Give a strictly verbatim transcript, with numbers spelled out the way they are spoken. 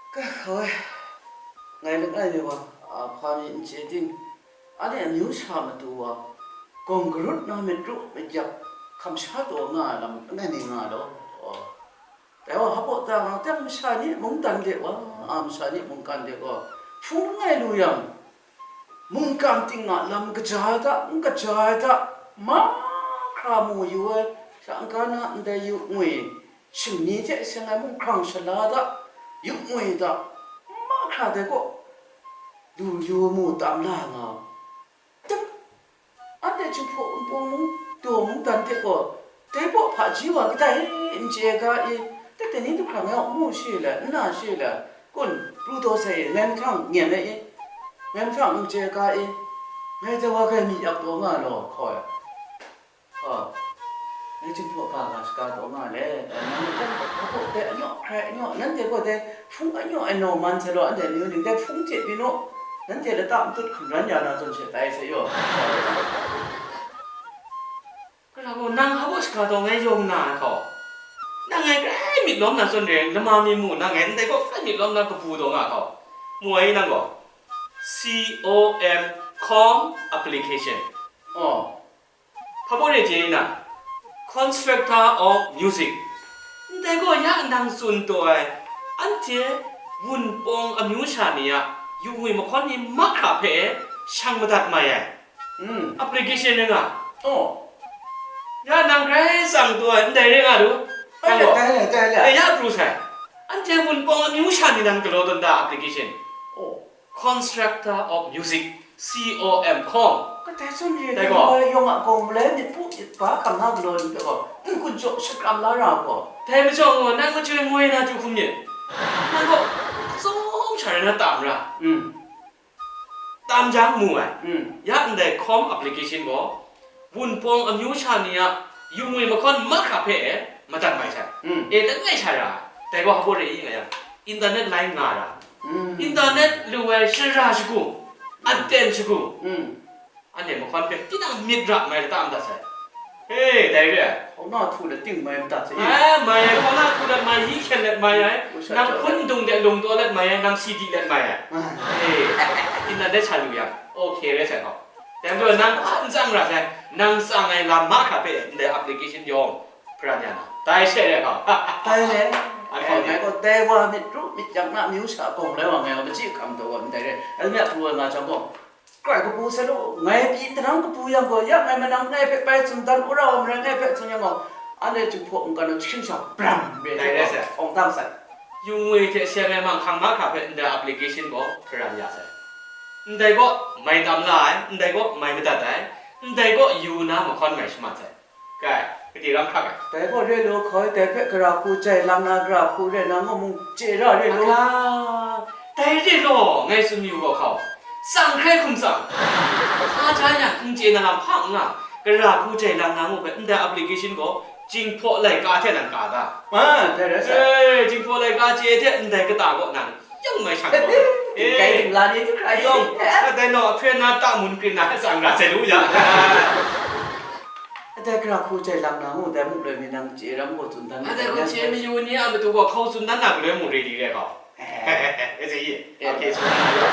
Ka hkaw e, ngai langai mi wa, a, hpa mi n chye ting, anhte amyu sha matu wa, gawng garut na myit ru myit yak, hkam sha taw nga ai lam langai mi nga law. Dai wa, hpa baw ta nga teng masha ni mungdan de wa, a, masha ni mungkan de gaw, hpung langai lu yang, mungkan ting a lam kaja ai hta, n kaja ai hta, mahkra mu yu ai, sha n-ga na ndai yu ngwi, shingni hte seng ai mung hkrang shala hta, yu ngwi hta, mahkra dai kaw, lu yu mu tam la nga. Tep, anhte Jinghpaw Wunpawng mung, daw mungdan hte gaw, dai baw hpaji wa kadai n chye ga i, tek dai ni du hkrang ya mu shi le, nna shi le, kun, pru taw sai i, ngai mahtang nyen ai i, ngai mahtang n chye ga i, ngai dai wa kai mi yak taw nga law, hkaw ai. Hkaw, ngai Jinghpaw ga ga shaga taw nga le, nang dai hpa baw dai anyaw hkrai anyaw, nanhte gaw dai hpung anyaw ai naw man sai law, anhte amyu ning dai hpung hte byin u, nanhte lata matut hkum ran ya na zawn she tai sai yaw. Gara gaw, nang hpa baw shaga taw ngai yawng na ai hkaw? Nang ngai grai myit lawm na zawn re, lama mi mu nang ngai ndai gaw grai myit lawm na kabu taw nga hkaw? Mu ai nang gaw? C O M, com application. Oh. Hpa baw re chye na? Constructor of music. Ndai gaw ya nang tsun taw ai, anhte Wunpawng amyu sha ni a yu ngwi mahkawn ni mahkra hpe shang madat mai ai. Mm. Application ring nga. Oh. Ya nang grai tsang taw ai, ndai ring nga lu. Dai le, dai le, dai le. Eh, ya pru sai. Anhte Wunpawng amyu sha ni nan galaw tawn da application. Oh. Constructor of music, C O M, com. Kadai zawn re, dai gaw, yawng a gawng malai myit pu myit ba hkam na galaw ni hpe gaw, n-gun jaw shakram la ra gaw. Dai majaw gaw, nang majoi moi na chyu hkum myit. Nang gaw, atsawm sha rai na tam ra. Mm. Tam jang mu ai. Mm. Ya ndai com application gaw, Wunpawng amyu sha ni a yu ngwi mahkawn mahkra hpe e madat mai sai. Mm. E langai sha ra ai. Dai gaw hpa baw re i nga yang, internet line nga ra. Mm. Internet lu ai shara shagu, aten shagu. Mm. Anhte mahkawn hpe tinang myit ra mai lata madat sai. He, dai re ai. Hkauna htu let ting mai madat sai. Ai, mai ai, hkauna htu let mai, yi hkyen let mai ai. Nang hpun dung de lung taw let mai ai, nang C D let mai ai. Ai. He, internet sha lu yang, okay rai sai gaw. Dai majaw nang hpa n tsang ra sai, nang tsang ai lam mahkra hpe ndai application yawng hparan ya na, dai she re hkau. Dai le. Ai hkau ni. Ngai gaw dai wa myit ru myit yak na amyu sha gawng lai wa ngai gaw, machyi hkam taw gaw ndai re, ai mi a pru ai nga jang gaw, grai kabu sai law, ngai pyi nhtang kabu yang gaw, ya ngai manang ngai hpe bai tsun dan wora wa marai ngai hpe tsun yang gaw, anhte Jinghpaw mungkan na jahkring sha bram re dai re sai, hkawng tam sai. Yu ngwi hte seng ai manghkang mahkra hpe ndai application gaw hparan ya sai. Ndai gaw mai tam la ai, ndai gaw mai madat ai, ndai gaw yu na mahkawn mai shamat sai. Kai, kade ram hkrak ai? Dai gaw re law hkoi, dai hpe gara hku jai lang na gara hku re na ngu mung chye ra re law. Aga, dai re law, ngai tsun yu gaw hkau, tsang hkrai hkum tsang. Hpa ja yang n chye na lam hpa n nga, gara hku jai lang na ngu hpe ndai application gaw Jinghpaw laika hte nan ka da. Ah, dai rai sai. Eh, Jinghpaw laika chye hte ndai kata gaw nang yawng mai shang gaw. Ting kai ting la ni hte hkrai yawng, a dai naw, ahpyen na ta mun kring na, tsang ra sai lu ya. Adai gara hku jai lang na ngu dai muk loi mi nang chye ram gaw tsun dan. Adai gaw chye mayu ni a matu gaw hkau tsun dan na galoi mung ready re gaw. Eh. E se ye. Okay, tsun dan na gaw.